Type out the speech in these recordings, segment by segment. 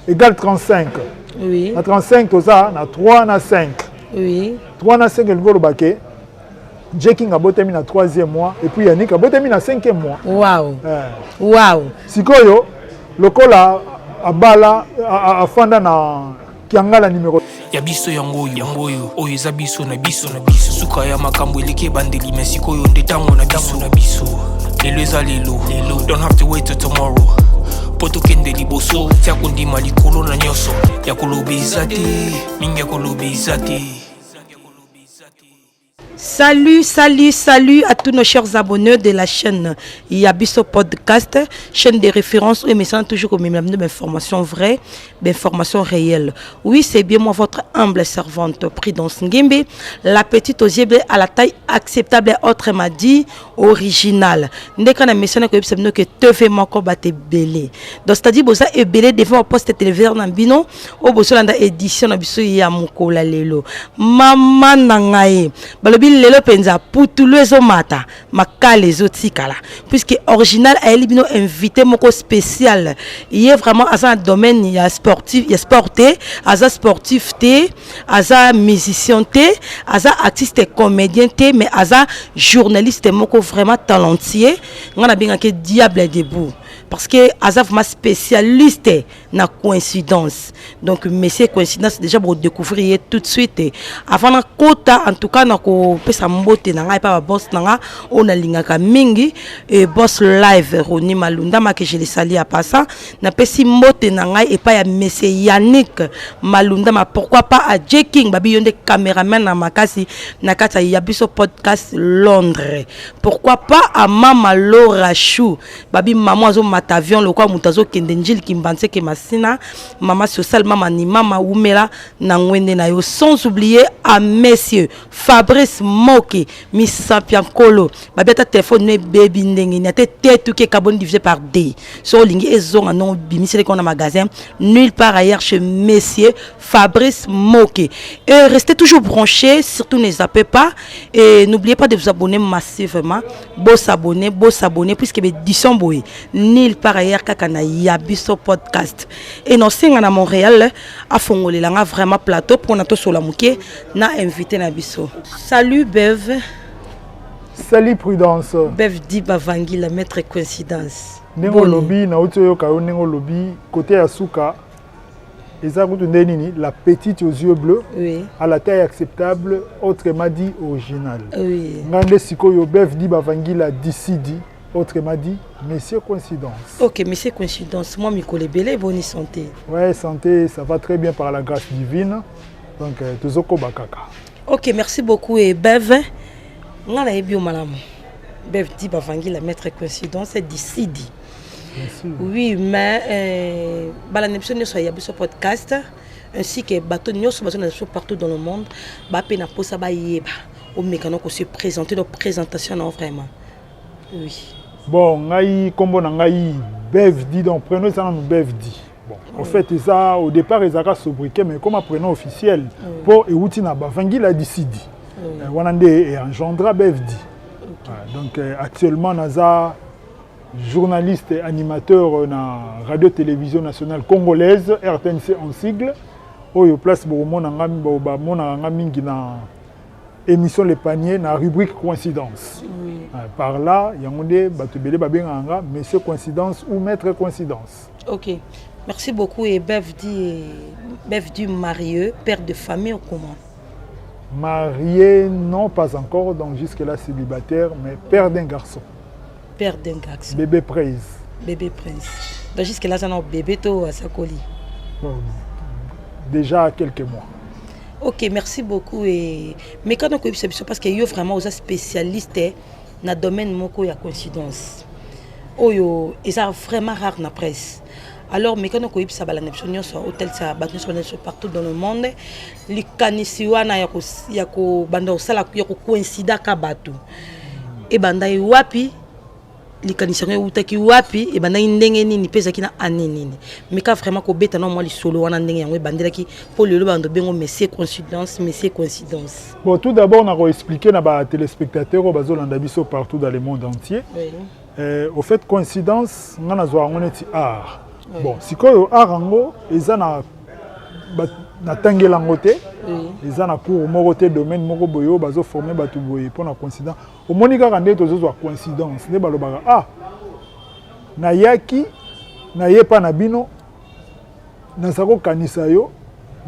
Égale 35. Oui. Na 35 toza na 3 na 5. Oui. 3 na 5 elingi oloba ke Jeking abotami na 3e mois et puis Yannick abotami na 5e mois. Wow. Eh. Wow. Sikoyo lokola abala afanda na Kiangala numéro Ya biso yango oyo, yango oyo, oyo eza biso na biso na biso. Suka ya makambo eleki ebandeli, me sikoyo nde ntango na biso na biso. Lelo eza lelo lelo, don't have to wait till tomorrow mpo tokende liboso. Tia kondima likolo na nyonso, ya koloba eza te mingi, ya koloba eza te. Salut, salut, salut à tous nos chers abonnés de la chaîne Yabiso Podcast, chaîne de référence où émission toujours comme même d'informations vraies, d'informations réelles. Oui, c'est bien moi, votre humble servante, Prudence Ngimbi, la petite aux yeux bleus à la taille acceptable, autrement dit, originale. Ndeka na mission ko yebisa bino que TV moko bato ebele. Donc c'est-à-dire boza ebele devant poste téléviseur na bino, oyo bozolanda édition na biso ya mokolo ya lelo. Mama na ngai, balobi lelo mpenza putulu ezomata, makala ezotikala, puisque original ayeli bino invité moko spécial. Ye vraiment aza na domaine ya sportif, ya sport te, aza sportif te, aza musicien te, aza artiste comédien te, mais aza journaliste moko vraiment talentueux. Ngai nabengaki Diable Debout parce que aza vraiment spécialiste na coïncidence. Donc monsieur Coïncidence, déjà bodécouvrir ye tout de suite. Avant na kota, en tout cas na kopesa mbote na ngai epa baboss na nga oyo nalingaka mingi, e boss live Roni Malundama, que je le salue en passant. Napesi mbote na ngai epai ya monsieur Yannick Malundama, pourquoi pas à J King babi, yo nde caméraman na makasi na kati ya Biso Podcast Londres, pourquoi pas à mama Laura Chou babi, mama azomata avion lokwa moto azokende Njili Kimbanseke Masina, mama social, mama ni mama wumela na ngwende na yo, sans oublier à monsieur Fabrice Moke Misapia Nkolo babi. Ata telefone no ebebi ndenge nini, ate te tuki ekaboni divisé par d, so olingi ezonga ndongo obimiseli na magasin, nulle part ailleurs chez monsieur Fabrice Moke. Et restez toujours branchés, surtout ne zappez pas et n'oubliez pas de vous abonner massivement. Bo s'abonner, bo s'abonner, puisque édition boye nulle part ailleurs, kaka na Yabiso Podcast. Et nosenga na Montréal afongolelanga vraiment plateau mpona tosola moke na invité na biso. Salut Bev. Salut Prudence. Bev Di Bavangi, la maître coïncidence. Ndenge olobi, nauti oyoka yo ndenge olobi côté ya suka eza kutu nde nini, la petite aux yeux bleus, à la taille acceptable, autrement dit original. Ngai nde sikoyo Bev Di Bavangila Dcd, autrement dit monsieur Coïncidence. Ok, monsieur Coïncidence, moi mikolo ebele, boni santé? Ouais, santé ça va très bien par la grâce divine, donc tozokoba kaka. Ok, merci beaucoup. Et Bev, nga nayebi yo malamu, Bev Di Bavangila, maître coïncidence Dcd. Bien sûr. Oui, mais balanda biso nyonso ya Biso Podcast ainsi que bato nyonso bazo na biso partout dans le monde bape na mposa bayeba omekana kose présenter do présentation na vraiment, oui. Bon, ngai nkombo na ngai Bev Di, donc prénom eza nanu Bev Di. Bon, en fait eza au départ ezalaka sobriquet, mais comme prénom officiel mpo euti na Bavangila Dcd, wana nde engendra Bev Di. Donc actuellement naza journaliste et animateur na Radio Télévision Nationale Congolaise, RTNC en sigle, oyo place bokomona nga, bamonaka nga mingi na émission Le Panier, na rubrique coïncidence. Par là yango nde bato ebele babengaka nga monsieur Coïncidence ou maître Coïncidence. Ok, merci beaucoup. Et Bev Di, Bev Di marié, père de famille ou comment? Marié, non, pas encore, donc jusque là célibataire, mais père d'un garçon. Père d'un garçon. Bébé Prince. Bébé Prince. Donc jusque là ça na bébé to asakoli? Bon, déjà quelques mois. Ok, merci beaucoup. Et mais quand on koyebisa biso, parce que yo vraiment oza spécialiste na domaine moko ya coïncidence oyo eza vraiment rare na presse, alors mais quand koyebisa balanda biso nyonso, otalisa bato nyonso balanda biso partout dans le monde, likanisi wana ya kobanda kosala ya kocoïncidaka bato ebandaki wapi? Likanisi yango eutaki wapi? Ebandaki ndenge nini mpe ezalaki na année nini? Meka vraiment kobeta na mwa lisolo wana, ndenge yango ebandelaki mpo lelo bando bengo monsieur Coïncidence, monsieur Coïncidence. Bon, tout d'abord nakoexpliquer na batelespectateur oyo bazolanda biso partout dans le monde entier. Au fait, coïncidence, nga nazwa yango neti art. Bon, sikoyo art yango eza na natangela yango te, eza na cours moko te, domaine moko boye oyo bazoforme bato boye mpona coïncidence. Omoni kaka nde tozozwa coïncidence, nde balobaka: ah, nayaki nayepa na bino, naza kokanisa yo.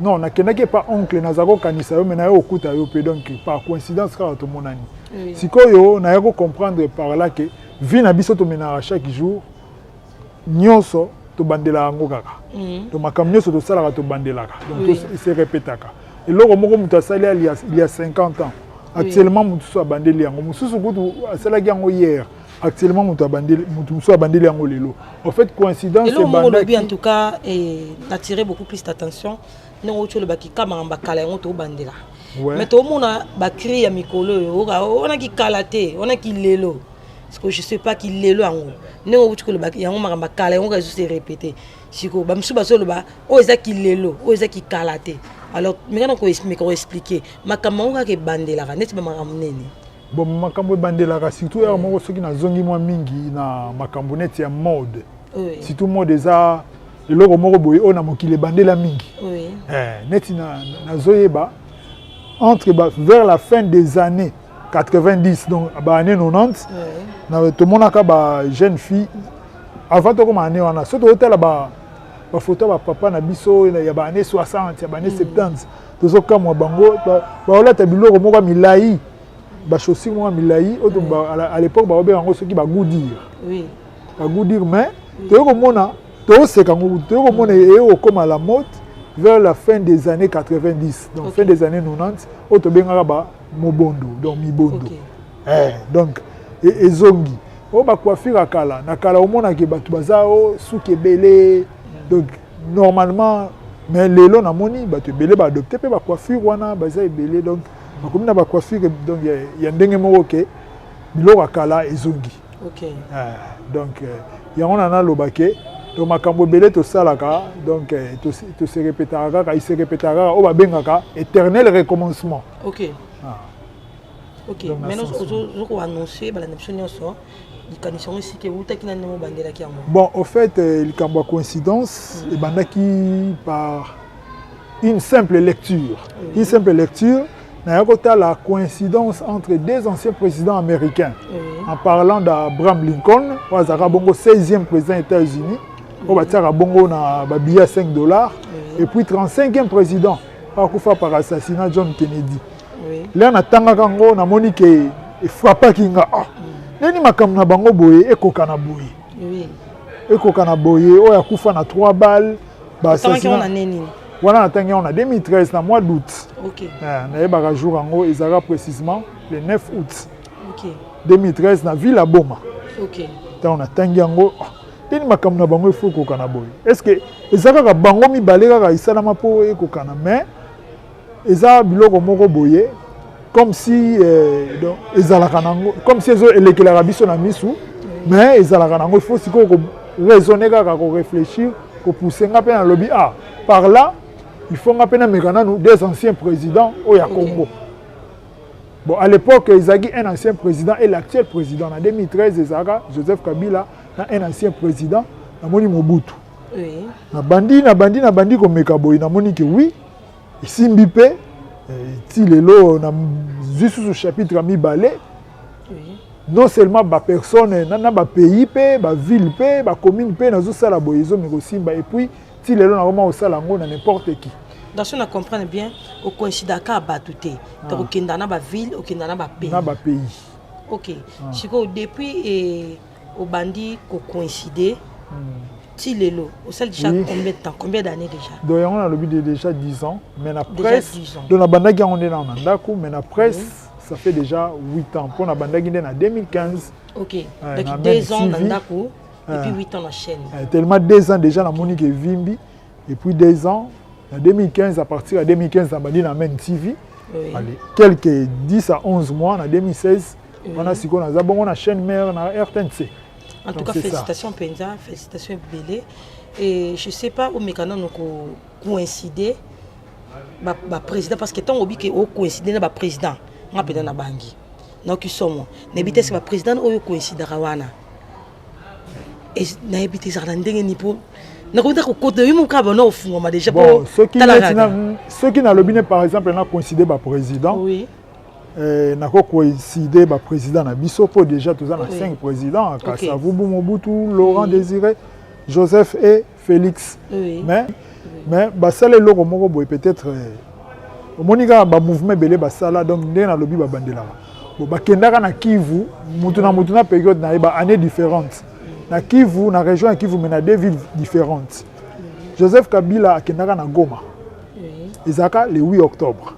Non, nakendaki epa oncle, naza kokanisa yo, me naye okuta yo mpe. Donc par coïncidence kaka tomonani. Sikoyo naye kocomprendre par là que vie na biso tomenaka chaque jour nyonso, tobandelaka yango kaka. Donc makambo nyonso tosalaka, tobandelaka. Donc se répétaka. Eloko moko moto asali il y a 50 ans, actuellement moto mosusu abandeli yango. Mosusu kutu asalaki yango hier, actuellement moto abandeli, moto mosusu abandeli yango lelo. En fait, coïncidence. Eloko moko olobi, en tout cas attiré beaucoup plus d'attention, ndenge outi olobaki ka makambo akala yango tobandela. Mais tomona bacri ya mikolo oyo, wanaki kala te, wanaki lelo, parce que je sais pas ki lelo yango, ndenge outi koloba yango, makambo akala yango ezo se répéter. Sikoyo bamisusu bazoloba oyo eza kilelo, oyo eza kikala te. Alors meka na meka koexpliquer makambo yango kaka ebandelaka neti bamakambo nini? Bon, makambo ebandelaka, surtout heure moko soki nazongi mwa mingi na makambo neti ya mode. Surtout mode eza eloko moko boye oyo na mokili ebandela mingi. Neti nazoyeba entre vers la fin des années 90, donc baannée 90, tomonaka ba jeune fille avant tokoma année wana. So tozotala bafoto ya bapapa na biso ya baannée 60, ya baannée 70, tozokamwa bango baolata biloko moko ya milai, bachaussure moko ya milai oyo à l'époque baobenga yango soki bagoodyear. Bagoodyear. Mais toyei komona, tozoseka yango, toyei komona eye kokóma la mode vers la fin des années 90, donc fin des années 90, oyo tobengaka ba mobondo, donc mibondo. Donc ezongi oyo bacoiffure ya kala. Na kala omonaki bato baza o suki ebele, donc normalement. Mais lelo namoni bato ebele baadopte mpe bacoiffure wana, baza ebele. Donc bakomi na bacoiffure, donc ya ndenge moko ke biloko ya kala ezongi. Donc yango na naloba ke donc makambo ebele tosalaka, donc tose répétaka kaka, ese répétaka kaka, oyo babengaka éternel recommencement. Ah. Ok, maintenant ozokoannonce balanda biso nyonso likanisi yango esika eutaki na ndenge obandelaki yango. Bon, au fait, likambo ya coïncidence ebandaki par une simple lecture. Une simple lecture, naya kotala coïncidence entre deux anciens présidents américains, en parlant d'Abraham Lincoln oyo azalaka bongo 16e président des États-Unis, oyo batiaka bongo na babillet ya 5 $, et puis 35e président akufa par assassinat, John Kennedy. Lere natangaka yango, namoni ke efrappaki nga: ah, neni makambo na bango boye ekoka na boye, ekoka na boye, oyo akufa na 3 balles. Otangaki yango na nini? Wana natangi yango na 2013, na mois d'août. Nayebaka jour yango ezalaka précisément le 9 août 2013 na ville ya Boma. Ntango natangi yango, ah, ndeni makambo na bango efo ekoka na boye. Est ce que eza kaka bango mibale kaka esalama mpo ekokana? Mais eza biloko moko boye comme si donc ezalaka nango, comme si ezo elekelaka biso na misu, mais ezalaka nango. Il faut sikoyo koraisonner kaka, koréfléchir, kopousse. Nga mpe nalobi: ah, par là il faut nga mpe nameka nanu des anciens présidents oyo ya Congo. Bon, à l'époque ezalaki un ancien président et l'actuel président. Na 2013 ezalaka Joseph Kabila na un ancien président, namoni Mobutu. Nabandi, nabandi, nabandi komeka boye, namoni ke oui, esimbi mpe. Ti lelo nazwi susu chapitre ya mibale. Non seulement bapersonne na bapays mpe baville mpe bacommune mpe nazosala boye, ezomeka kosimba. Et puis ti lelo nakoma kosala yango na n'importe qui. Donc so na comprendre bien, ocoïncidaka bato te, donc okenda na baville, okenda na bapays. Na bapays. Ok, sikoyo depuis obandi kocoïncide ti lelo, osali déjà combien de temps, combien d'années déjà? Donc yango nalobi de déjà 10 ans, mais na Déjà presse 10 ans. Donc nabandaki yango nde nano na ndako, mais na presse ça fait déjà 8 ans, mpo nabandaki nde na 2015. Donc na 2 ans na même TV. ndako et puis 8 ans na chaîne. Tellement 2 ans déjà namoni ke evimbi, et puis 2 ans na 2015. À partir ya 2015 nabandi na Main TV. Allez, quelques 10 à 11 mois, na 2016 wana sikoyo naza bongo na chaîne mère na RTNC. En tout Donc, cas, c'est ça. Félicitations mpenza, félicitations ebele. Et je sais pas, omeka nano kocoïncide baprésident, parce que ntango obi ke ocoïncide na baprésident, nga mpenza na bangi nayoki somo. Nayebi te, ese baprésident oyo ocoïncidaka wana, nayebi te ezalaka na ndenge nini mpo Nakoki kokota yo moko kaka bana ofungwama déjà. Bon, soki nalobi ne par exemple na coïncide baprésident, nakocoïncide baprésident na biso, mpo déjà toza na 5 présidents: Kasavubu, Mobutu, Laurent Désiré, Joseph et Félix. Mais basala eloko moko boye, peut-être omoni kaka bamouvement ebele basala. Donc ndenge nalobi, babandelaka bon, bakendaka na Kivu, mutu na mutu na période na ye, baannée différente na Kivu, na région ya Kivu, mais na deux villes différentes. Joseph Kabila akendaka na Goma, ezalaka le 8 octobre.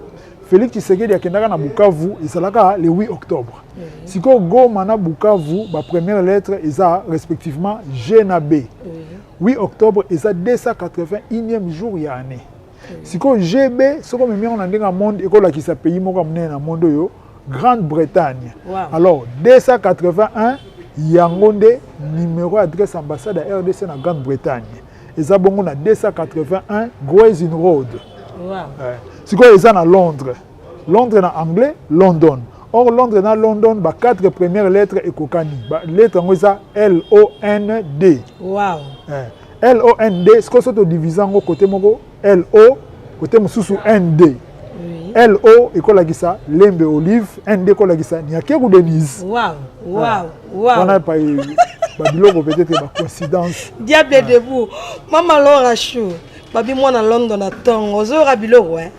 Félix Tshisekedi akendaka na Bukavu, ezalaka le 8 octobre. Sikoyo Goma na Bukavu, bapremière lettre eza respectivement G na B. 8 octobre eza 281e jour ya année. Sikoyo GB, soki omemi yango na ndenge ya monde, ekolakisa pays moko ya monene na monde oyo, Grande-Bretagne. Alors 281 yango nde numéro adresse ambassade ya RDC na Grande-Bretagne, eza bongo na 281 Gray's Inn Road. Sikoyo eza na Londres, Londres na anglais London. Or Londres na London, ba quatre premières lettres ekokani. Ba lettre yango eza L O N D. L O N D. Sikoyo so todivise yango, côté moko L O, côté mosusu N D. L O ekolakisa Lembe Olive, N D ekolakisa Nyakeru Denise. Wana babiloko peut-être bacoïncidence. Diable debout, mama Laura Chou babi mwana London na ntongo ozoyoka biloko, hein?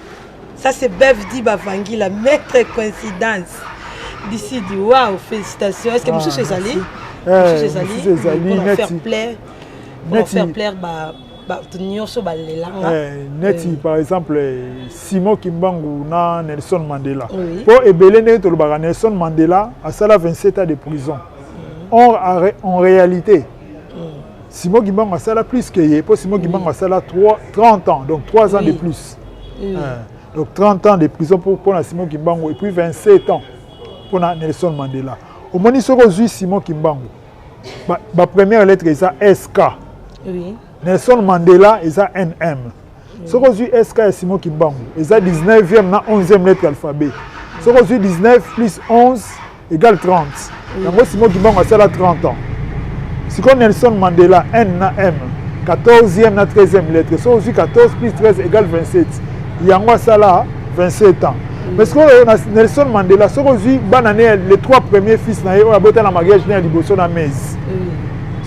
Ça, c'est Bev Di Bavangila, maître coïncidence d'ici di. Wow, félicitations. Est-ce que mosusu ezali? Mosusu ezali mpona faire plaire, mpona faire plaire bato nyonso balelanga. Neti par exemple Simon Kimbangu na Nelson Mandela, mpo ebele ndenge tolobaka, Nelson Mandela asala 27 ans de prison. Or en réalité, Simon Kimbangu asala plus que ye, mpo Simon Kimbangu asala 30 ans, donc 3 ans de plus. Donc 30 ans de prison mpona Simon Kimbangu et puis 27 ans mpona Nelson Mandela. Omoni, soki ozwi Simon Kimbangu, bapremière lettre eza SK. Nelson Mandela eza NM. Soki ozwi SK ya Simon Kimbangu, eza 19e na 11e lettre alphabet. Soki ozwi 19 plus 11 égale 30. Yango Simon Kimbangu asala 30 ans. Sikoyo Nelson Mandela, N na M, 14e na 13e lettre. Soki ozwi 14 plus 13 égale 27. Yango asala 27 ans. Mais sikoyo Nelson Mandela, soki ozwi bana ne, les trois premiers fils na ye oyo abota na mariage ne ya liboso na Mase,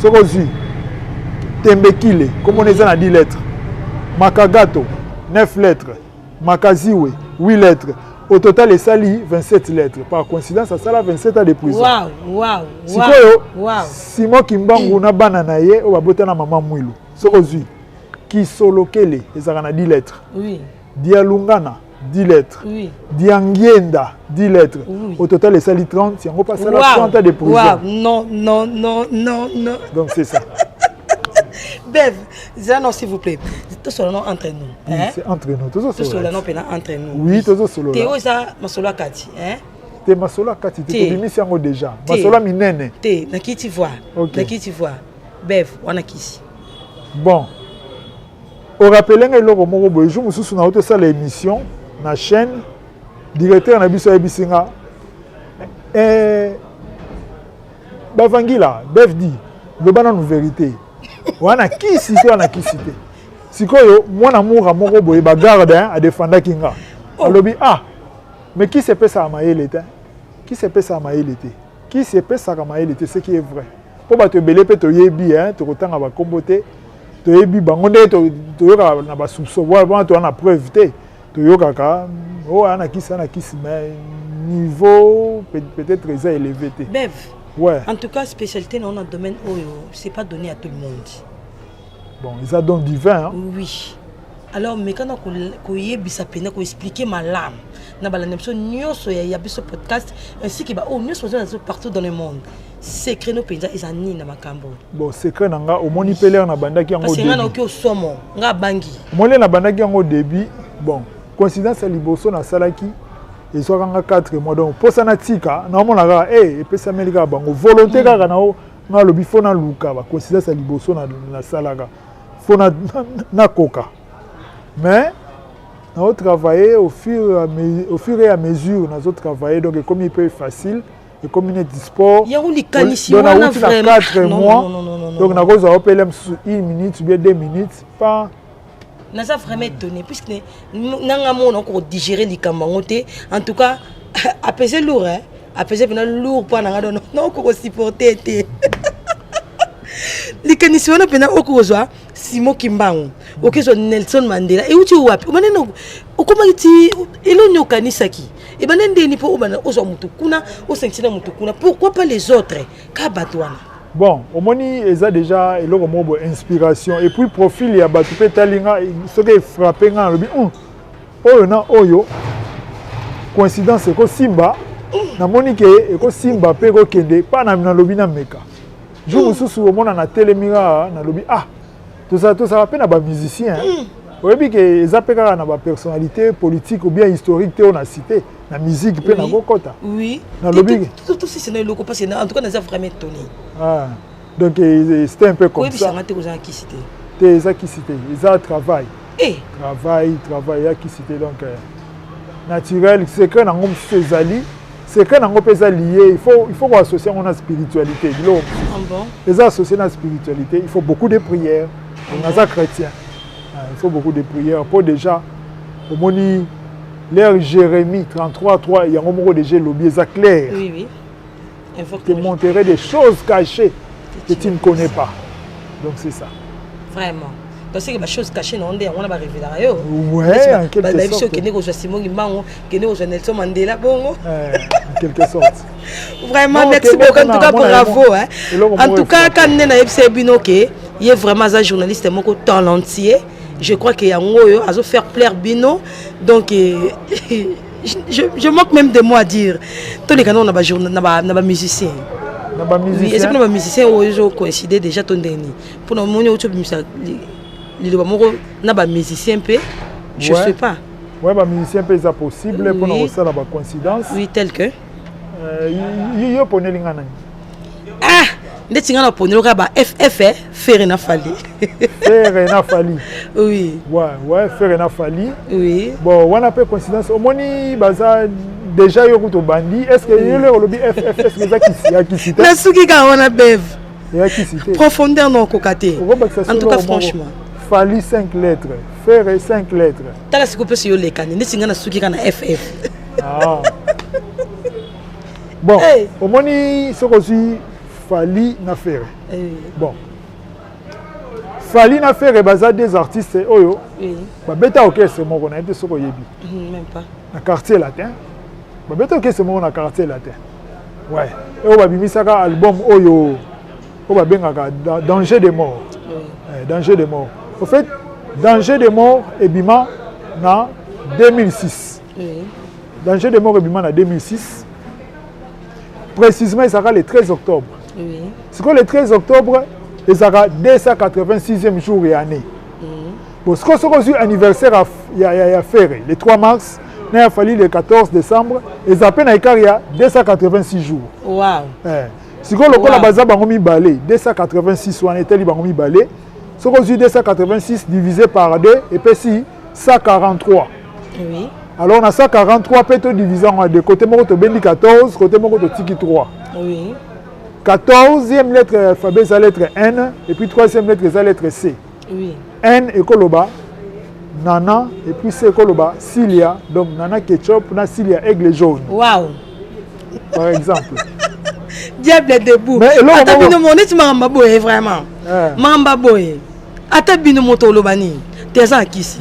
soki ozwi Tembekile, komona eza na 10 lettres, Makagato 9 lettres, Makaziwe 8 lettres, au total esali 27 lettres. Par coïncidence, asala 27 ans de prison. Sikoyo Simon Kimbangu na bana na ye oyo babota na mama Mwilu, soki ozwi Kisolokele, ezalaka na 10 lettres. Dialungana 10 lettres. Diangienda 10 lettres. Au total esali 30. Yango mpe asala 30 ans de prison. Non, non, non, non, non. Donc c'est ça. Bev, zala, s'il vous plaît, tosolola no entre nous. Oui, c'est entre nous. Tosolola no mpena entre nous. Oui, tozosolola. Te, oyo eza masolo ya kati, hein? Te, masolo ya kati te, tobimisi yango déjà, masolo ya minene. Te, nakiti voir. Nakiti voir Bev wana kisi. Bon, orappeler nga eloko moko boye. Jour mosusu na tosala émission na chaîne, directeur na biso ayebisi nga: "Bavangila Bev Di, loba nanu vérité, wana kisi te, wana kisi te." Sikoyo mwana mura moko boye, bagarde adefandaki nga. Alobi: "Ah, mais kisi epesaka mayele te, kisi epesaka mayele te, kisi epesaka mayele te." Ce qui est vrai, mpo bato ebele mpe toyebi, tokotanga bakombo te, toyebi bango nde toyokaka na basoupçon wana, toza na preuve te. Toyokaka oyo aya na kisi, aya na kisi, mais niveau peut-être eza élevé te. Bev. Ouais. En tout cas, spécialité na na domaine oyo, c'est pas donné à tout le monde. Bon, eza don divin, hein? Oui, alors mekana koyebisa mpena, koexpliquer malamu na balanda biso nyonso ya biso podcast, ainsi ke baoyo nyonso baza nazo partout dans le monde, secret no mpenza eza nini na makambo? Bon, secret na nga, omoni mpe lere nabandaki yango. Parce que nga naoki osomo, nga abangi. Omoni, nabandaki yango début. Bon, coïncidence ya liboso nasalaki ezwaka nga 4 mois. Donc mposa natika, naomona kaka e epesameli kaka bango volonté kaka nao. Nga alobi fo naluka bacoïncidence ya liboso nasalaka, fo nakoka. Mais nazotravailler au fur et à mesure, nazotravailler, donc ekomi mpe facile. Ekomi neti sport. Yango likanisi Donc wana nauti na vraiment. 4 Non, mois. non, non, non, non, Donc non. nakozwa opele mosusu une minute ou bien 2 minutes pa. Naza vraiment étonné, puisque nanga mona okodigérer likambo yango te. En tout cas, apese lourd, hein? Apese mpena lourd mpo nanga dono nakokosupporter te likanisi wana mpena. Okozwa Simon Kimbangu, okezwa Nelson Mandela, euti wapi? Obande okomaki ti eloni okanisaki ebande ndeni mpo obanda ozwa motu kuna, osangisi na motu kuna? Pourquoi pas les autres, ka bato wana? Bon, omoni, eza déjà eloko moko boye, inspiration, et puis profil ya bato mpe etali nga. Soki efrappe nga, nalobi: oyo na oyo, coïncidence ekosimba." Namoni ke ekosimba mpe ekokende mpa na nalobi nameka. Jour mosusu omona natelemi kaka, nalobi: "Ah, tozala mpe na bamusicien." Oyebi ke eza mpe kaka na bapersonnalité politique ou bien historique te oyo na cité, na musique mpe nakokɔta. Nalobi Tosisi na eloko, parce que en tout cas naza vraiment étonné. Ah, donc c'était un peu comme ça. Koyebisanga te kozala kisi te. Te, eza kisi te, eza travail. Eh. Travail, travail, eza kisi te. Donc naturel, secret nango mosusu ezali, secret nango mpe eza lié, il faut koassocier yango na spiritualité, biloko mosusu. Ah bon? Eza associé na spiritualité. Il faut beaucoup de prières. Donc naza chrétien. Ah, il faut beaucoup de prières mpo déjà omoni l'ère Jérémie 33 3, yango moko déjà elobi, eza clair: Oui, Invoque te montrerai des choses cachées que tu ne connais pas. Donc c'est ça. Vraiment, donc c'est que bachose cachée na nde yango wana barévélaka yo. Ouais, en quelque Bayebi so sorte. okende kozwa Simon Kimbangu, kende kozwa Nelson Mandela, bongo. En quelque sorte. Vraiment. Non, Merci kende beaucoup en tout cas, mona bravo, hein. Eloko En moko tout cas, efrappe. ka nde nayebisa bino ke ye vraiment aza journaliste moko talentueux. Je crois que yango oyo azo faire plaire bino. Donc je manque même de mots à dire. Toleka nano na bamusicien. Na Oui, eza bamusicien. mpona bamusicien oyo ezocoïncide déjà to ndeni mpona omoni oti obimisa liloba moko na bamusicien mpe, je sais pas. Ouais, bamusicien mpe eza possible mpona kosala bacoïncidence. Oui, tel que Yo poneli nga nani? Ah, ndeti nga na poneli kaka ba FF, Ferre na Fally. Ferre na Fally. Oui. Ouais, Ferre na Fally. Oui. Bon, wana mpe coïncidence, omoni baza déjà. Yo kutu obandi, est ce que yo lelo olobi FF, est ce que eza kisi ya kisi te? Nasuki kaka wana, Bev. Eya kisi te. Profondeur na okoka te. Okobakisa En tout cas, solo moko. franchement. Fally 5 lettres, Ferre 5 lettres. Tala sikoyo mpesi yo olekani ndeti nga nasuki kaka na FF. Ah. Bon, Hey. omoni, soki ozwi Fally na Ferre, bon, Fally na Ferre baza des artistes oyo babeta orchestre moko. Nayebi te soki oyebi. Même pas. Na Quartier Latin, babeta orchestre moko na Quartier Latin, ouais, oyo babimisaka album oyo babengaka Danger de mort. Eh, Danger de mort, au fait, Danger de mort ebima na 2006. Danger de mort ebima na 2006, précisément ezalaka le 13 octobre. Sikoyo le 13 octobre ezalaka 286e jour ya année. Bon, sikoyo soki ozwi anniversaire ya Ferre le 3 mars na ya Fally le 14 décembre, eza mpe na écart ya 286 jours. Eh. Sikoyo lokola baza bango mibale, 286 wana etali bango mibale. Soki ozwi 286 divisé par 2, epesi 143. Alors na 143 mpe todivise yango de côté moko, tobendi 14, côté moko totiki 3. 14e lettre ya alphabet eza lettre N, et puis troisième lettre eza lettre C. N ekoloba Nana, et puis C ekoloba Cilia. Donc Nana Ketchup na Cilia Aigle Jaune, par exemple. Diable debout. Mais eloko Ata moko bino mo neti makambo boye vraiment. Eh. Makambo boye. Ata bino moto oloba nini? Te, eza na kisi.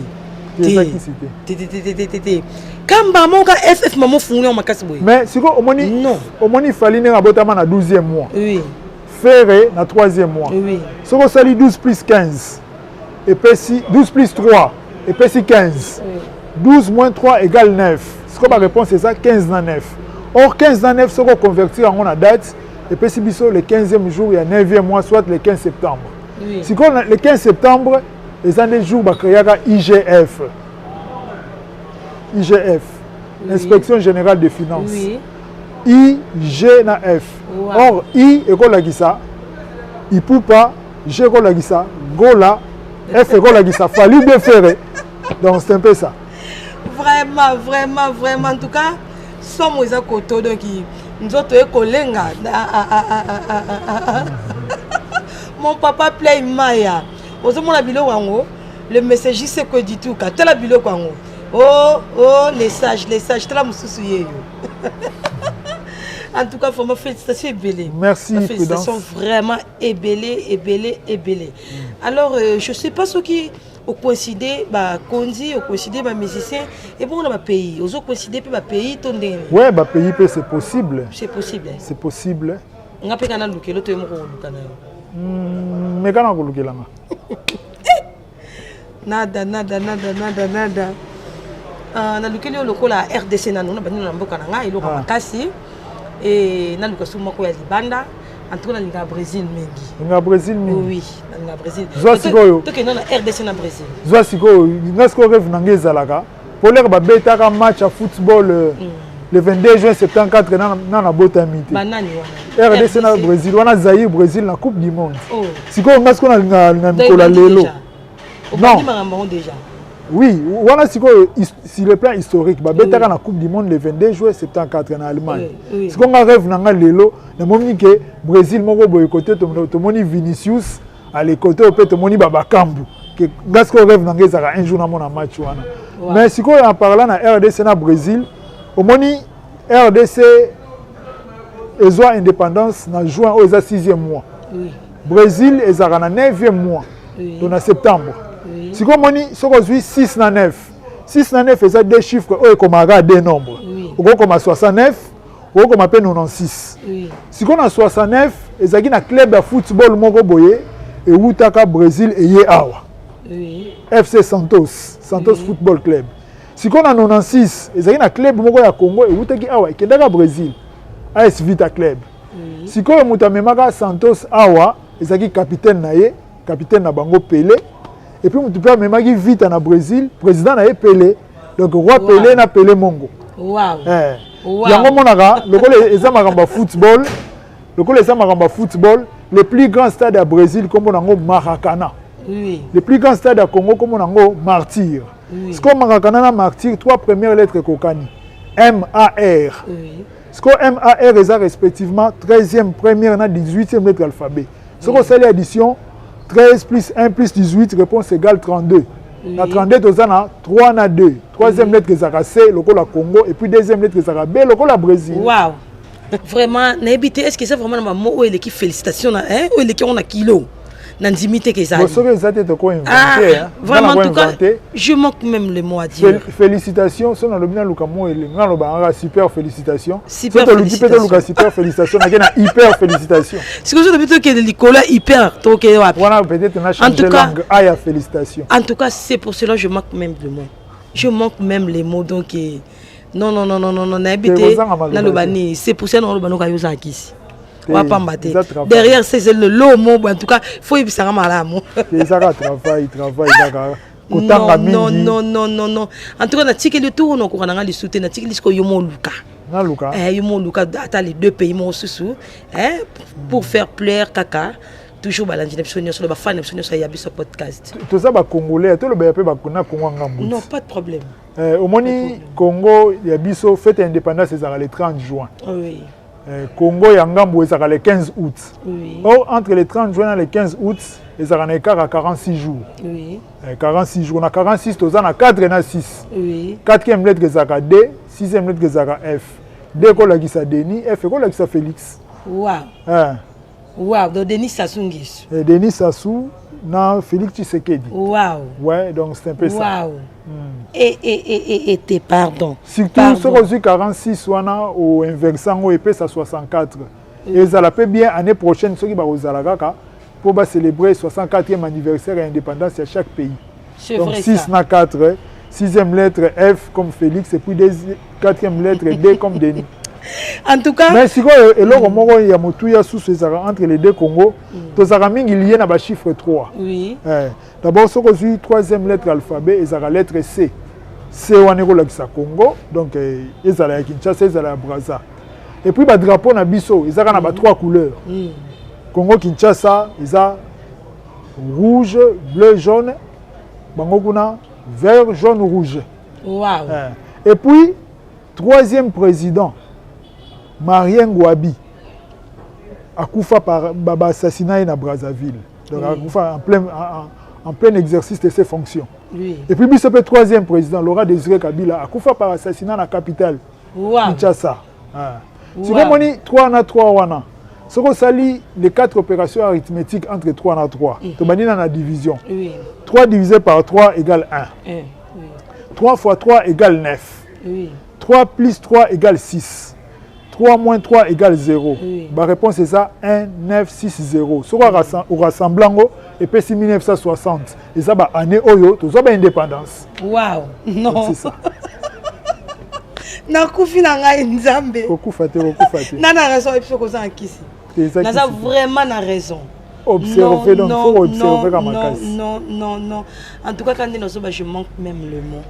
Te, eza kisi te. Te, te, te, te, te, te, te. Kamba moko FF mamo funguli yango makasi boye. Mais sikoyo omoni, Non. omoni Fally ndenge abotama na 12e mois, Ferre na 3e mois. Soki osali 12 plus 15 epesi 12 plus 3 epesi 15. 12 moins 3 égale 9. Sikoyo baréponse eza 15 na 9. Or 15 na 9, soki oconvertir yango na date, epesi biso le 15e jour ya 9e mois, soit le 15 septembre. Sikoyo le 15 septembre eza nde jour bacréaka IGF, IGF, Inspection générale des finances. I, G na F. Or I ekolakisa Ipupa, G ekolakisa Gola, F ekolakisa Fally de Ferre. Donc c'est un peu ça. Vraiment, vraiment, vraiment, en tout cas somo eza koto. Donc Nzoto ekolenga. Ah, ah, ah, ah, ah, ah, ah. Mon papa Play Maya. Ozomona biloko yango. Le messager c'est quoi du tout. Tala biloko yango. Oh, oh, les sages, les sages. Tala mususu yeyo. En tout cas, vraiment, félicitations ebele. Merci. Félicitations vraiment ebele, ebele, ebele. Alors, je sais pas ce qui ocoïncide bakonzi, ocoïncide bamusicien ebongo na bapays, ozocoïncide mpe bapays to ndenge? Ouais, bapays mpe c'est possible. C'est possible. C'est possible. Nga mpe kana lukelo to ye moko koluka na yo. Meka na kolukelanga. Nada, nada, nada, nada, nada. Nalukeli oyo lokola RDC nano na bandino na mboka na ngai, eloko makasi e naluka su moko ya libanda. En tout cas, nalingaka Brésil mingi. Nalingaka Brésil mingi. Oui, nalingaka Brésil. Zwa sikoyo. Tokenda na RDC na Brésil. Zwa sikoyo, nga sikoyo rêve na ngai ezalaka po lere babetaka match ya football le 22 juin 74, na nabotami te. Banani wana? RDC na Brésil wana, Zaïre Brésil na Coupe du monde. Sikoyo nga sikoyo nalinga na mikolo ya lelo. Non, makambo déjà. Oui, wana sikoyo sur le plan historique, babetaka na Coupe du monde le 22 juin 74 na Allemagne. Sikoyo nga rêve na nga lelo, namoni ke Brésil moko boye, kote tomoni Vinicius ale, kote oyo mpe tomoni babakambu ke nga sikoyo rêve na nga ezalaka un jour namona match wana. Mais sikoyo en parlant na RDC na Brésil, omoni RDC ezwa indépendance na juin oyo eza 6e mois. Brésil ezalaka na 9e mois, to na septembre. Sikoyo omoni soki ozwi 6 na 9, 6 na 9 eza deux chiffres oyo ekomaka deux nombres. Okokoma 69, okokoma mpe 96. Sikoyo na 69 ezalaki na club ya football moko boye ewutaka Brésil eye awa, FC Santos, Santos Football Club. Sikoyo na 96 ezalaki na club moko ya Congo ewutaki awa ekendaka Brésil, AS Vita Club. Sikoyo moto amemaka Santos awa ezalaki capitaine na ye, capitaine na bango Pelé. Et puis moto mpe amemaki Vita na Brésil, président na ye Pelé. Donc roi Pelé na Pelé mongo. Eh. Yango monaka lokola eza makambo ya football, lokola eza makambo ya football, le plus grand stade ya Brésil kombo nango Maracana. Le plus grand stade ya Congo kombo nango Martyr. Sikoyo Maracana na Martyr, trois premières lettres ekokani, M A R. Sikoyo M A R eza respectivement 13e, première na 18e lettre alphabet. Soki osali addition, 13 plus 1 plus 18, réponse égale 32. Na 32 toza na 3 na 2. Troisième lettre ezalaka C lokola Congo et puis deuxième lettre ezalaka B lokola Brésil. Wow, vraiment nayebi te, est ce que eza vraiment na bamo oyo eleki félicitation na oyo eleki yango na kilo? Na ndimi te ke ezali. Soki eza te, tokoinvente. Vraiment, en tout cas, je manque même le mot à dire. Félicitation, so nalobi naluka mo nga nalobaka super félicitation. Super. Toluki mpe toluka super félicitation, nake na hyper félicitation. Sikoyo so tobi tokende likolo ya hyper, tokende wapi? Wana peut-être na changer langue a ya félicitation. En tout cas, c'est pour cela, je manque même le mot, je manque même les mots. Donc non, non, non, non, non, non, nayebi te naloba nini. C'est pour ça naloba noka yo ozala kisi wapamba te derrière, c'est le lomo. En tout cas, faut yebisanga malamu. Ezaka travail, travail ezaka kotanga mingi. Non, non, non, non, non, en tout cas natikeli tour nakoka nanga lisu te, natikeli sikoyo yo moluka. Naluka. Yo moluka ata les deux pays mosusu pour faire plaire kaka toujours balandi na biso nyonso, bafani na biso nyonso ya Biso Podcast. Toza bacongolais, tolobela mpe na Congo ngambo. Non, pas de problème. Omoni Congo ya biso, fête ya indépendance ezalaka le 30 juin. Congo ya ngambo ezalaka le 15 août. Or entre le 30 juin na le 15 août ezalaka na écart ya 46 jours. 46 jours, na 46 toza na 4 na 6. Quatrième lettre ezalaka D, sixième lettre ezalaka F. D ekolakisa Denis, F ekolakisa Félix. Wow, donc Denis Sassou Nguesso. Denis Sassou na Félix Tshisekedi. Ouais, donc c'est un peu ça. Et pardon. Surtout soki ozwi 46 wana, oinverse yango, epesa 64. Ezala mpe bien année prochaine soki bakozala kaka mpo bacélébrer 64e anniversaire ya indépendance ya chaque pays. Donc vrai, 6 ça. Na 4, sixième lettre F comme Félix et puis quatrième lettre D comme Denis. En tout cas. Mais sikoyo eloko moko ya motuya susu ezalaka entre les deux Congo, tozalaka mingi lié na bachiffre 3. D'abord soki ozwi troisième lettre alphabet ezalaka lettre C. C wana ekolakisa Congo, donc ezala ya Kinshasa, ezala ya Braza. Et puis badrapeau na biso ezalaka na ba trois couleurs. Congo Kinshasa eza rouge, bleu, jaune. Bango kuna vert, jaune, rouge. Et puis troisième président Marien Ngouabi akufa par ba assassinat ye na Brazzaville, donc akufa en plein exercice de ses fonctions. Et puis biso mpe troisième président, Laurent Désiré Kabila, akufa par assassinat na capitale Kinshasa. Ah. Sikoyo omoni 3 na 3 wana, soki osali les quatre opérations arithmétiques entre 3 na 3, tobandi na division. 3 divisé par 3 égale 1. 1, oui. 3 fois 3 égale 9. 3 plus 3 égale 6. 3 moins 3 égale 0. Baréponse eza 1, 9, 6, 0. Soki orassemble yango, epesi 1960. Eza baannée oyo tozwa baindépendance. Wow, non. C'est ça. Nakufi na ngai, Nzambe. Kokufa te, kokufa te. Na raison, ebiso koza na kisi. Te, eza Naza kisi te. Vraiment na raison. Observer, donc Non, faut observer non, ka makasi. Non, non, non, en tout cas, quand nde nazoba, je manque même le mot,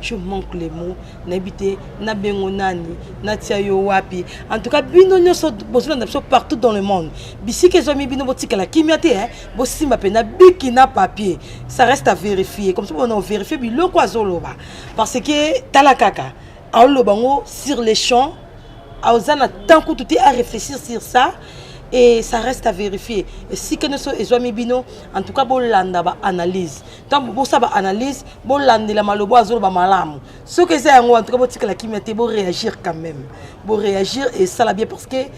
je manque les mots. Nayebi te nabengo nani, natia yo wapi. En tout cas, bino nyonso bozolanda biso partout dans le monde, bisika ezwami bino, botikala kimia te, hein. Bosimba mpenza bic na papier, ça reste à vérifier, comme ça bona vérifier biloko azoloba, parce que tala kaka aoloba yango sur les champs, aza na temps kutu te à réfléchir sur ça, et ça reste à vérifier. Esika nyonso ezwami bino, en tout cas bolanda baanalyse. Ntango bosala baanalyse, bolandela maloba azoloba malamu. Soki eza yango, en tout cas botikala kimia te, boréagir quand même, boréagir esala bien, parce que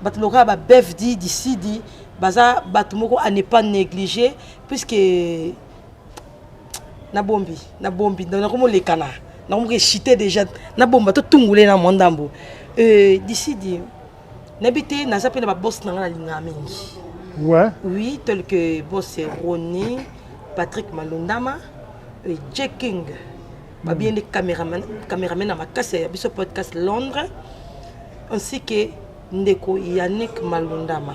bato lokola babev di disidi baza bato moko à ne pas négliger, puisque nabombi, nabombi, nakomolekana, nakomoka echite déjà, nabomba totungule na mwa ndambo. Disidi, nayebi te, naza mpe na baboss na ngai nalingaka mingi. Oui, tel que boss Roni Patrick Malundama, J King babie nde caméraman, caméraman na makasi ya biso podcast Londres, ainsi que ndeko Yannick Malundama,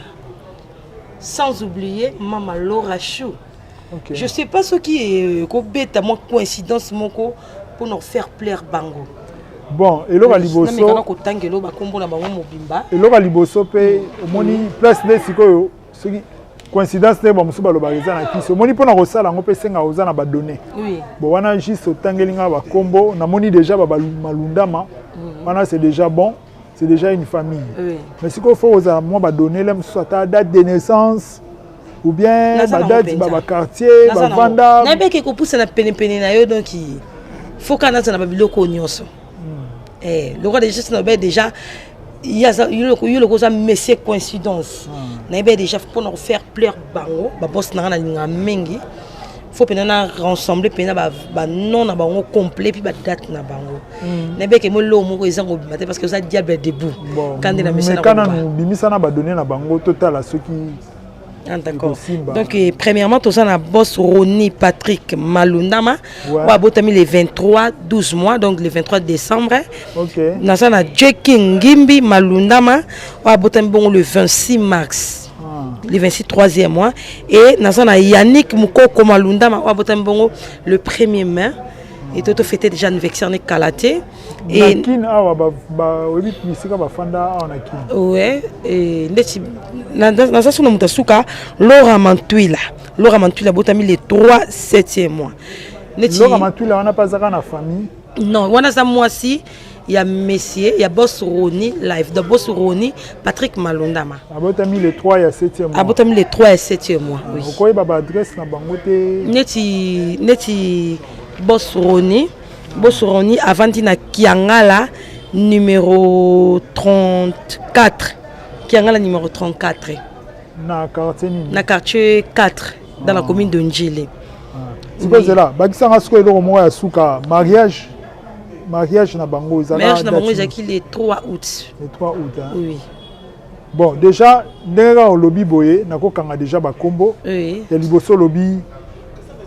sans oublier mama Laura Chou. Je sais pas soki ekobeta mwa coïncidence moko mpona faire plaire bango. Bon, eloko ya Namekana liboso, kotangela bakombo na bango mobimba. Eloko ya liboso mpe, omoni place nde sikoyo, soki coïncidence nde bamosusu balobaka eza na kisi, omoni mpona kosala yango mpe esengaka oza na badonnées. Bon, wana juste otangeli nga bakombo, namoni déjà bamalundama wana, c'est déjà bon, c'est déjà une famille. Mais sikoyo faut kozala mwa badonnées le mosusu, ata date de naissance ou bien Naza nango badate mpenza. baquartier Naza nango. bavanda. Nayebeki ekopusana penepene na yo, donc faut kaka naza na babiloko oyo nyonso. Lokola déjà sina babe déjà yo loko oza monsieur coïncidence, nayebi déjà mpona kofaire plaire bango, baboss na nga nalingaka mingi, faut mpenza na rassembler mpenza banom na bango complet, puis badate na bango. Nayebeke mo eloko moko eza kobima te, parce que oza diable debout. Bon, Kande na mesana. meka nanu bimisa na badonnées na bango, totala soki Ah, d'accord. ekosimba. Donc, premièrement, toza na boss Roni Patrick Malundama, oyo abotami le 23 12 mois, donc le 23 décembre. Naza na Jeki Ngimbi Malundama, oyo abotami bongo le 26 mars. Le 26 troisième mois. Et naza na Yannick Mukoko Malundama, oyo abotami bongo le 1er mai. Et to fêté déjà anniversaire ne kala te. Na Et Kine awa, oyebi bisika bafanda awa na Kine? Ouais, et ndeti naza so na moto asuka, Laura Mantuila. Laura Mantuila abotami le 3 7e mois. Neti Loka Matwila wana mpe azaka na famille? Non, wana aza mwasi ya monsieur, ya boss Roni live, de boss Roni Patrick Malundama. Abotami le 3 ya 7e mois? Abotami le 3 ya 7e mois, oui. Okoyeba baadresse na bango te? Neti boss Roni, boss Roni avandi na Kiangala numéro 34, Kiangala numéro 34. Na quartier nini? Na quartier 4, dans la commune de Ndjili. Sikoyo zela, bakisanga sikoyo eloko moko ya suka, mariage na bango ezalaka Mariage na bango date ezalaki le 3 août. Le 3 août, hein? Oui. Bon, déjà ndenge kaka olobi boye, nakokanga déjà bakombo. Ya liboso olobi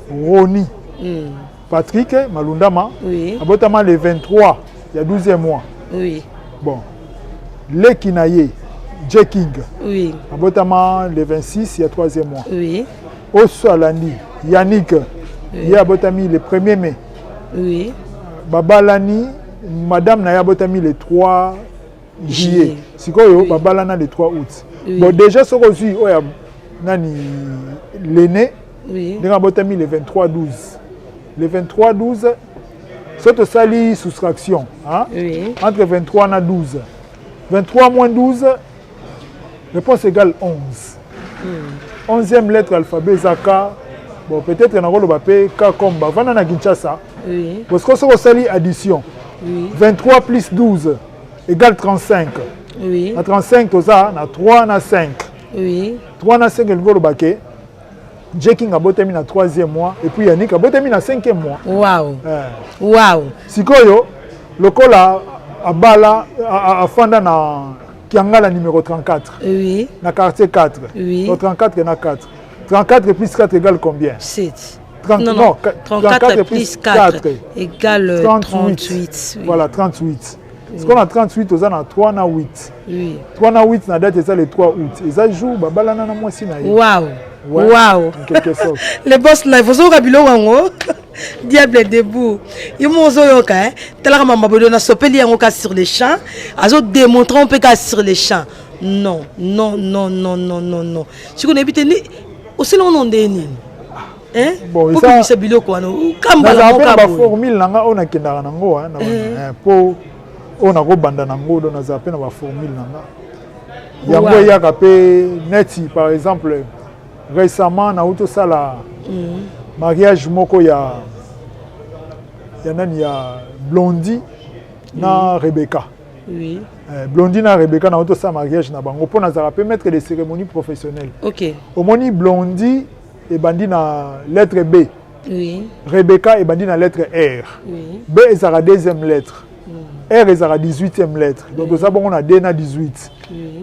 Roni Patrick Malundama, abotama le 23 ya 12e mois. Bon, leki na ye J King, abotama le 26 ya 3e mois. Oso alandi Yannick, ye abotami le 1er mai. Babalani, madame na ye abotami le 3 juillet. Juillet. Sikoyo babalana le 3 août. Bon, déjà soki ozwi oyo ya nani, l'aîné, ndenge abotami le 23 12, le 23 12, so tosali soustraction, hein? Entre 23 na 12. 23 moins 12, réponse égale 11. 11e lettre alphabet eza K. Bon, peut-être nakoloba mpe K comme bavanda na Kinshasa. Parce que soki osali addition, 23 plus 12 égale 35. Na 35, toza na 3 na 5. 3 na 5 elingi oloba ke Jeking abotami na 3e mois et puis Yannick abotami na 5e mois. Eh. Sikoyo lokola abala, afanda na Kiangala numéro 34, na quartier 4. Donc 34 na 4, 34 plus 4 égale combien? 7. 30, Non, non, non. 34 plus 4 égale 38. 38. Oui. Voilà, 38. Sikoyo na 38, oza na 3 na 8. 3 na 8, na date eza le 3 août, eza jour babalana na mwasi na ye. Ouais. En quelque sorte. Le boss live, ozoyoka biloko yango, diable debout, yo mo ozoyoka, eh? Talaka mama bodo, nasopeli yango ka sur le champ, azodémontre mpe ka sur le champ. Non, non, non, non, non, non, non. Sikoyo nayebi te osali ngo no nde nini, hein? Bon, po bimisa biloko wana okambala. Nazala mpe na moka boye. Baformule na nga oyo nakendaka nango, hein, po oyo nakobanda nango. Do nazala mpe na baformule na nga yango eyaka mpe neti par exemple récemment nauti osala mariage moko ya nani, ya Blondi na Rebecca. Blondi na Rebecca, nauti osala mariage na bango mpo nazalaka mpe maître de cérémonie professionnelle. Omoni, Blondi ebandi na lettre B. Rebecca ebandi na lettre R. B ezalaka deuxième lettre, R ezalaka 18e lettre. Donc oza bongo na 2 na 18.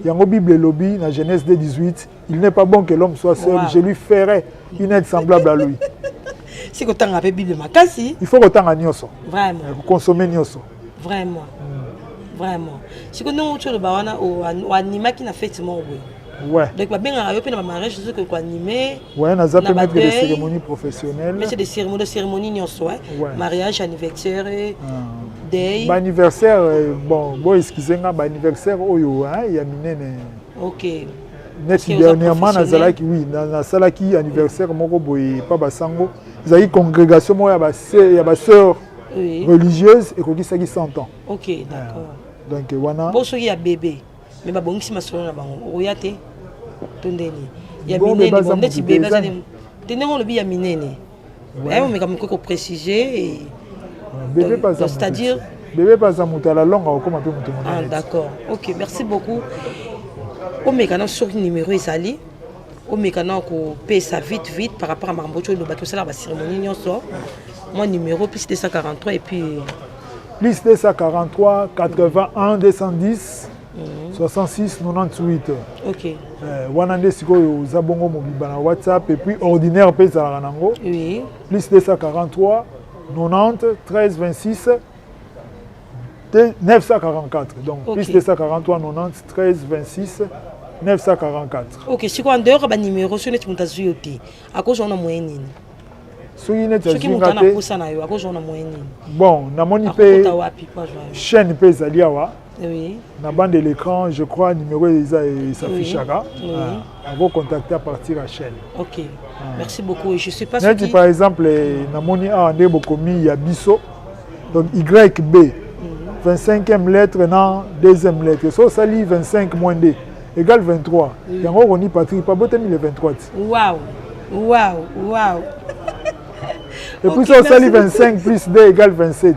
Yango Bible elobi na Genèse 2 18: «Il n'est pas bon que l'homme soit seul, je lui ferai une aide semblable à lui.» Si kotanga mpe Bible makasi. Il faut kotanga nyonso. Vraiment. Koconsommer nyonso. Vraiment, vraiment. Sikoyo ndenge outi oloba wana, oanimaki na fête moko boye. Ouais. Donc babengaka yo mpe na bamariage soki koanime? Ouais, naza Na mpe maître de badeuil. cérémonie professionnelle. Maître de cérémonie nyonso, hein? Ouais. Mariage, anniversaire, deuil. Baanniversaire, bon, bo excuse nga, baanniversaire oyo, hein, ya minene. Neti Parce que oza dernièrement professionnel. nazalaki, oui, nasalaki anniversaire moko boye pa basango, ezalaki congrégation moko ya basœur religieuse, ekokisaki 100 ans. Ok, d'accord. Donc wana. Bo soki ya bébé mais babongisi masolo na bango, okoya te to ndeni ya Bon, minene? bébé aza Bon, neti motu te, bébé aza te, ndenge olobi ya minene. Omeka mokoki koprécise. Bébé Donc, mpe aza donc, c'est-à-dire motu te. Bébé mpe aza moto, ala longa okóma mpe moto Ah, monene. d'accord, ok, merci beaucoup. Omeka na soki numéro ezali, omeka na kopesa vite vite par rapport à makambo oyo olobaki, osalaka bacérémonie nyonso. Mwa numéro plus 243 et puis? Plus 243 81 210 66 98. Wana nde sikoyo oza bongo mobimba na WhatsApp, et puis ordinaire mpe ezalaka nango. Plus 243 90 13 26 944. Donc plus 243 90 13 26 944. Ok, sikoyo en dehors ya banuméro, soki neti moto azwi yo te, akozwa na moyen nini? Soki neti Soki azwi moto nga ana te, posa na yo, akozwa na moyen nini? Bon, namoni mpe Akokota wapi po azwa yo? Chaîne mpe ezali awa na bande de l'écran, je crois numéro eza esaffichaka. Akocontacter à partir ya chaîne. Ok, merci beaucoup. Et je sais pas Neti soki par exemple, namoni awa nde bokomi ya biso, donc YB, 25e lettre na deuxième lettre. So osali 25 moins 2 égale 23. Yango okoni Patrik pa botemi le 23 ti. Waouh. Et puis Ok, so osali merci. 25 plus 2 égale 27.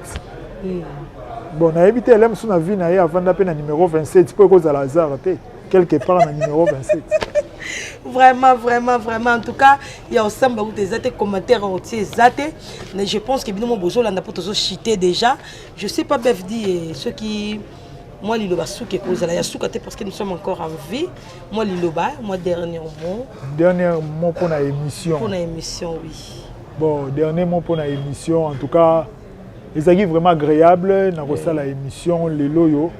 Bon, nayebi te, ele mosusu na vie na ye avanda mpe na numéro 27, mpo ekozala hasard te quelque part na numéro 27. Vraiment, vraiment, vraiment. En tout cas, ya osamba kuta eza te, commentaire otie eza te, mais je pense que bino mo bozolanda mpo tozochite déjà. Je sais pas, Befdi, soki mwa liloba suka ekozala ya suka te, parce que nous sommes encore en vie. Mwa liloba, mwa dernier mot. Dernier mot mpona émission? Mpona émission, oui. Bon, dernier mot mpona émission, en tout cas ezalaki vraiment agréable na kosala émission lelo oyo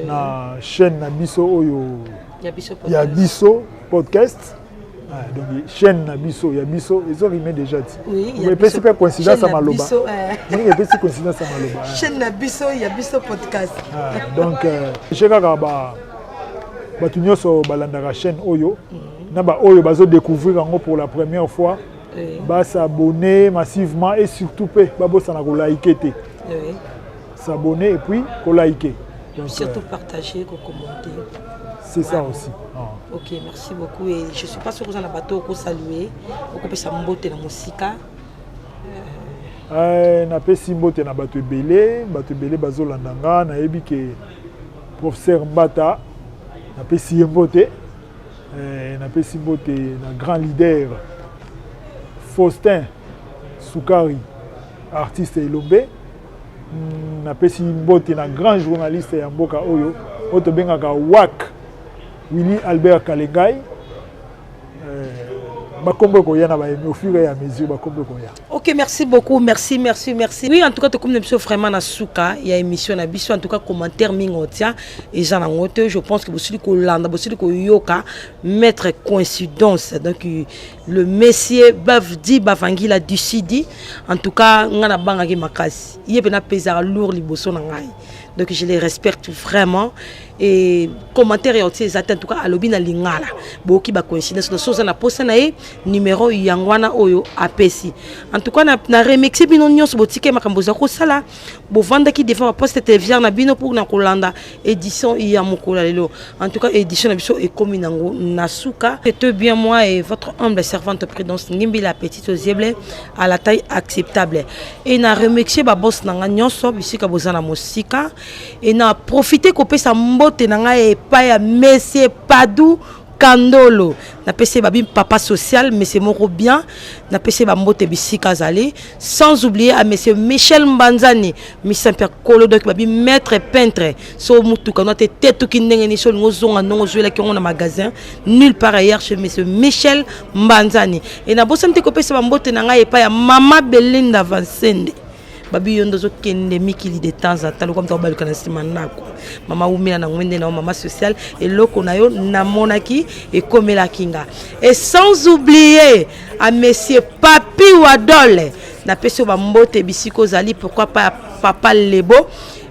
na chaîne na biso oyo. Ya biso. Ya Podcast. Biso podcast. Ah, donc chaîne na biso, ya biso, ezorime déjà ti. Oui, ya Epesi biso. mpe coïncidence ya Chaîne na maloba. biso, eh. Ndenge epesi coïncidence ya maloba, eh. Chaîne na biso, ya biso podcast. Ah, donc je kaka bato nyonso balandaka chaîne oyo na baoyo bazodécouvrir yango pour la première fois, bas'abonner massivement et surtout mpe babosana kolike te. S'abonner et puis kolike. Donc, Surtout partager, commenter. C'est ça aussi. Ah. Ok, merci beaucoup. Et je suis pas sûr que vous en avez bateau ko saluer, okopesa mbote na mosika. Napesi mbote na bato ebele, bato ebele bazolanda nga. Nayebi ke professeur Mbata, napesi ye mbote. Napesi mbote na grand leader Faustin Sukari, artiste elombe. Napesi mbote na grand journaliste ya mboka oyo, oyo tobengaka Wak Willy Albert Kalengai. Bakombo ekoya na baemi au fur et à mesure, bakombo ekoya. Ok, merci beaucoup, merci, merci, merci. Oui, en tout cas, comme nous vraiment na suka, il y a émission na biso, en tout cas, commentaire mingi otia, et j'en ai. Je pense que vous kolanda, vous koyoka, maître coïncidence, donc le monsieur Bavdi Bavangila du Sidi, en tout cas, nga na bangaki makasi. Il y a pesa lourd liboso na ngai. Donc je les respecte vraiment. Et commentaire ya otie eza te. En tout cas, alobi na lingala, boyoki ba coïncidence na soza na posa na ye, numéro yango wana oyo apesi. En tout cas, na remercie bino nyonso botike makambo eza kosala, bovandaki devant baposte téléviseur na bino pour na kolanda édition ya mokolo ya lelo. En tout cas, édition na biso ekomi nango na suka. C'est bien moi et votre humble servante Prudence Ngimbi, la petite aux yeux à la taille acceptable, et na remercier baboss na nga nyonso bisika boza na mosika, et na profiter kopesa mbote na ngai epai ya monsieur Padou Kandolo. Napesi ye babi papa social, monsieur moko bien, napesi ye bambote bisika azali, sans oublier à monsieur Michel Mbanzani Misampia Kolo, donc babi maître peintre. So mutuka no te tetuki ndenge nini, so olingi ozonga ndongo ozwelaki yango na magasin, nulle part ailleurs, chez monsieur Michel Mbanzani. E nabosani te kopesa bambote na ngai epai ya mama Belinda Vansende, babi yo nde ozokende mikili de temps en temps, lokola moto akobaluka na nsima ndako. Mama, umela na ngwende na yo, mama sociale, eloko na yo namonaki ekomelaki nga. Et sans oublier à monsieur Papi Wadole, napesi yo bambote bisika ozali. Pourquoi pas papa Lebo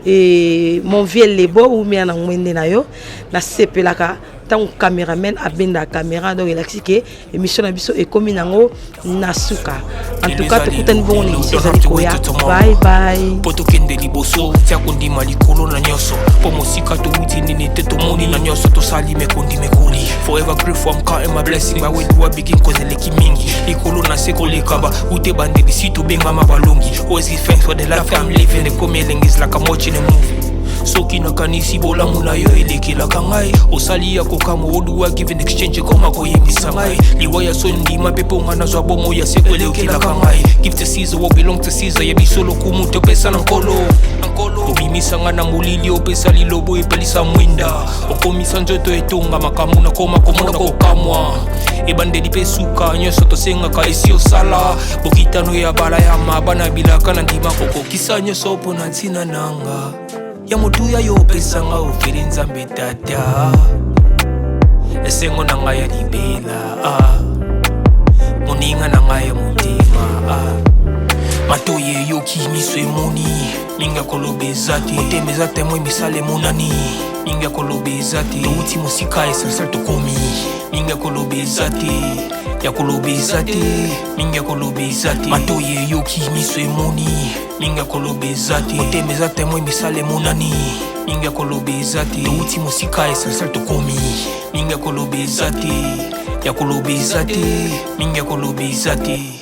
et mon vieux Lebo, umela na ngwende na yo. Nasepelaka ntango cameraman abendaka caméra, donc elakisi ke émission na biso ekomi nango na suka. En tout cas, tokutani bongo na émission ezali koya. Bye bye. Mpo tokende liboso, tia kondima likolo na nyonso, mpo mosika towuti nini te, tomoni na nyonso tosali mekondi mekoli. Forever grateful, I'm counting my blessing. But where do I begin? Cause eleki mingi likolo na se koleka ba ute bandeli si tobengama balongi. Always give thanks for the life I'm living. Ekomi elengi, is like I'm watching a movie. Soki nakanisi bolamu na yo elekelaka ngai, osali ya kokamwa oduwa give in exchange, ekoma koyebisa ngai liwa ya so ndima mpe mpo nga nazwa bomo ya seko elekelaka ngai. Give to Caesar what belong to Caesar, ya biso lokumu topesa na Nkolo. Obimisa nga na molili, opesa lilobo, epelisa mwinda, okomisa nzoto etonga makambo, nakoma komona kokamwa ebandeli mpe suka nyonso tosengaka esi osala bokitano ya bala ya mabana bilaka na ndima kokokisa nyonso mpo na ntina nanga ya motuya yo opesanga ofeli. Nzambe Tata, esengo na ngai ya libela, ah. Moninga na ngai ya motema, ah. Matoyi eyoki, miso emoni, mingi ya koloba eza te. Motema eza témoin, misala emonani, mingi ya koloba eza te. Touti mosika, essentiel tokomi, mingi ya koloba eza te, ya koloba eza te, mingi ya koloba eza te. Matoyi eyoki, miso emoni, mingi ya koloba eza te. Motema eza témoin, misala emonani, mingi ya koloba eza te. Touti mosika, essentiel tokomi, mingi ya koloba eza te, ya koloba eza te, mingi ya koloba eza te.